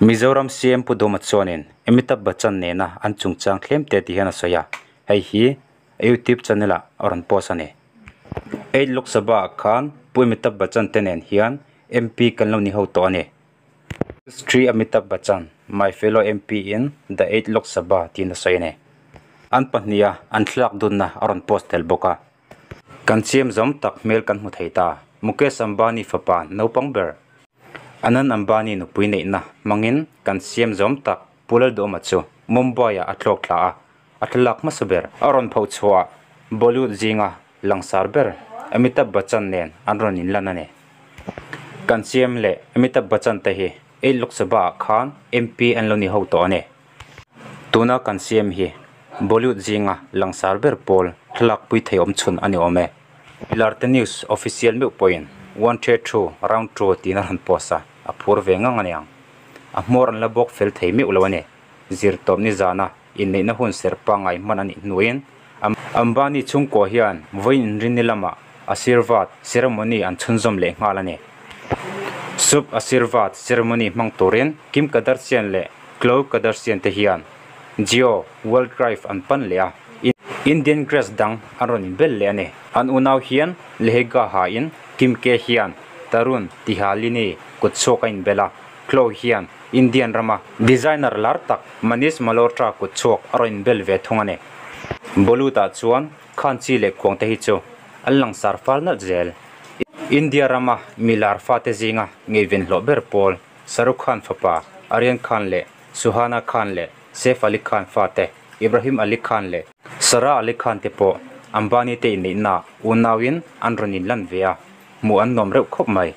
Mizoram CM Pu Duhma chuanin Amitabh Bachchan nena an chungchang thlem te ti hian a sawi a, hei hi a YouTube channel ah a rawn post a ni. Eight Lok Sabha ah khan Pu Amitabh Bachchan te nen hian MP kan lo ni ho tawh a ni. Shri Amitabh Bachchan, my fellow MP in the Eight Lok Sabha tiin a sawi a ni. An pahniha an thlalak dunna a rawn post tel bawk a. Kan CM zawm tak hmel kan hmu thei ta. Mukesh Ambani fapa naupang ber Anand Ambani nupui neihna hmangin kan CM zawm tak Pu Lalduhawma chu Mumbai-ah a thlawk thla a, a thlalak hmasa ber a rawn pho chhuah Bollywood zinga langsar ber Amitabh Bachchan nen an rawn inlan a ni. Kan CM leh Amitabh Bachchan te hi eight Lok Sabha ah khan MP an lo ni ho tawh a ni. Tuna kan CM hi Bollywood zinga langsar ber pawl thlalak pui thei awm chhun a ni awm e. Pilarte News official meuh pawhin one the two round two tiin a rawn post a, a phur ve ngang a niang. A hmawr an la bawk fel thei meuh lo a ni. Zirtawp nizana inneihna hun serh pangngai hman a nih hnuin Ambani chhungkua hian vawiin inrinni lamah Ashirvad ceremony an chhunzawm leh nghal a ni. Shubh Ashirvad ceremony hmang turin Kim Kardashian leh Khloe Kardashian te hian Jio World Drive an pan leh a, Indian dress dang an rawn inbel leh a ni. An unau hian lehenga hain Kim K hian Tarun Tihalini kutchhuak a inbel a, Khloe hian Indian rama designer lar tak Manish Malhotra kutchhuak a rawn inbel ve thung a ni. Bollywood-ah chuan Khan chi leh khuang te hi chu an langsar fal nalh zel. India rama mi lar fate zinga ngeiven hlawh ber pawl Shahrukh Khan fapa Aryan Khan leh Suhana Khan leh Saif Ali Khan fate Ibrahim Ali Khan leh Sara Ali Khan te pawh Ambani te inneihnaah unauin an rawn inlan ve a, hmuh an nuam reuh khawp mai.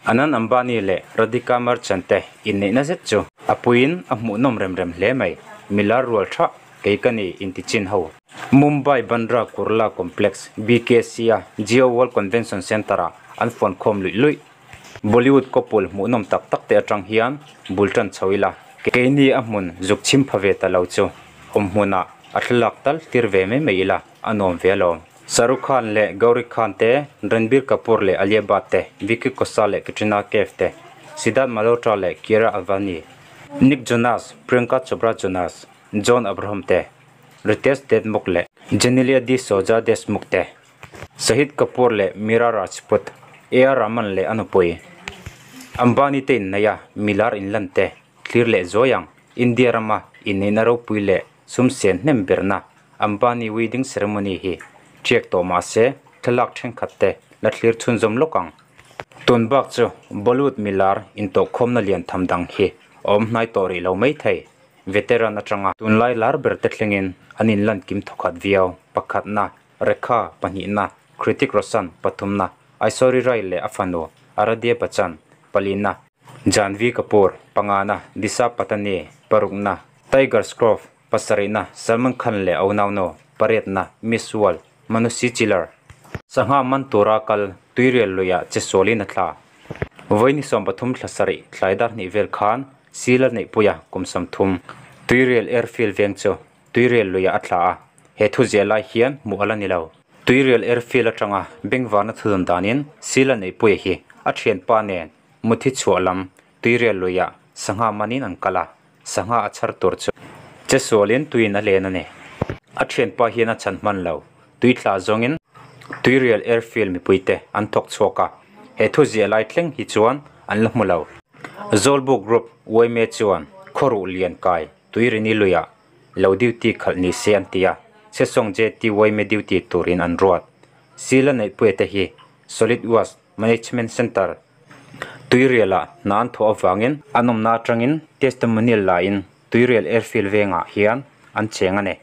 Anand Ambani leh Radhika Merchant te inneihna zet chu a puiin a hmuhnawm rem rem hle mai. Milar rual tha kei ka ni inti chin ho. Mumbai Bandra Kurla Complex, BKC, a Jio World Convention Centre-ah an fuan khawm luih luih. Bollywood couple hmuhnawm tak tak te atang hian bul tan chho ila, keini a hmun zuk chhim pha ve ta lo chu awm hmunah a thlalak tal tir ve mai mai ila a nuam ve alawm. Shahrukh Khan leh Gauri Khan te, Ranbir Kapoor leh Alia Bhatt te, Vicky Kaushal leh Katrina Kaif te, Siddharth Malhotra leh Kiara Advani, Nick Jonas, Priyanka Chopra Jonas, John Abraham te, Ritesh Deshmukh leh Genelia D'Souza Deshmukh te, Shahid Kapoor leh Mira Rajput, AR Rahman leh a nupui Ambani te inneih a, milar inlan te thlir leh zuai ang. India rama inneihna ropui leh sum sen hnem berna Ambani wedding ceremony hi ṭhiak tawh mah se thlalak thenkhat te la thlir chhunzawm lawk ang. Tun bak chu Bollywood milar intawhkhawmna lian tham dang hi a awm hnai tawh rih lo maithei. Veteran atanga tunlai lar ber te thlengin an inlan kim thawkhat viau. Pakhatna, Rekha, pahnihna, Hrithik Roshan, pathumna, Aishwarya Rai leh a fanu, Aaradhya Bachchan, palina, Janhvi Kapoor, pangana, Disha Patani, parukna, Tiger Shroff, pasarihna, Salman Khan leh a unaunu, pariatna, Miss World, Manushi Chhillar. Sangha man tura kal tuirial luiah che sualin a tla. Vawiin 13 thla sarih thlai dar hnih vel khan Sila Neihpuia kum 30 Tuirial Airfield veng chu Tuirial luiah a tla a, he thu ziah lai hian hmuh a la ni lo. Tuirial Airfield atanga bengvarna thudun danin Sila Neihpuia hi a thianpa nen muthi chhuah lam Tuirial luiah sangha manin an kal a, sangha a chhar tur chu che sualin tuiin a len a ni. A thianpa hian a chhan hman lo, tui tla zawngin Tuirial Airfield mipuite an thawk chhuak a, he thu ziah lai thleng hi chuan an la hmu lo. Zawlbuk Group yma chuan khawruh lian kai Tuirini luiah lo duty khalh ni se an ti a, Sesawng JT yma duty turin an ruat. Sila Neihpuia te hi Solid Waste Management Centre Tuirialah hna an thawh avangin an awmna atangin testimonial lain Tuirial Airfield vengah hian an cheng a ni.